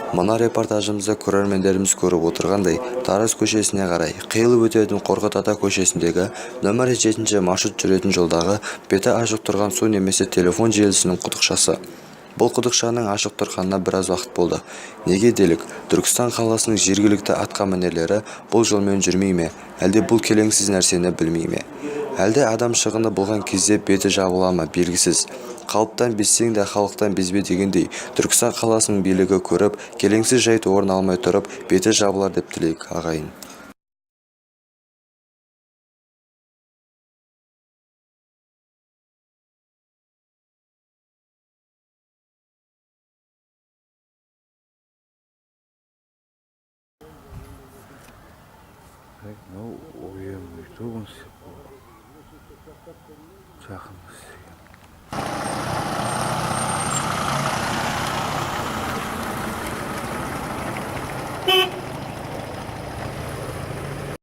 Мына репортажымызда көрермендеріміз көріп отырғандай, Тараз көшесіне қарай қиылып өтетін Қорқыт ата көшесіндегі нөмірі 7 маршрут жүретін жолдағы беті ашық тұрған су немесе телефон желісінің құдықшасы. Бұл құдықшаның ашық тұрғанына біраз уақыт болды. Неге делік, Түркістан қаласының жергілікті атқамінерлері бұл жолмен жүрмей ме, әлде бұл келеңсіз нәрсені білмей ме? Әлде адам шығыны болған кезде беті жабыла ма, белгісіз. Қалыптан безсең де халықтан безбе дегендей, Түркістан қаласының билігі көріп, келеңсіз жайт орын алмай тұрып, беті жабылар деп тілейік, ағайын. Мынау ОМ ютубын жақын істеген.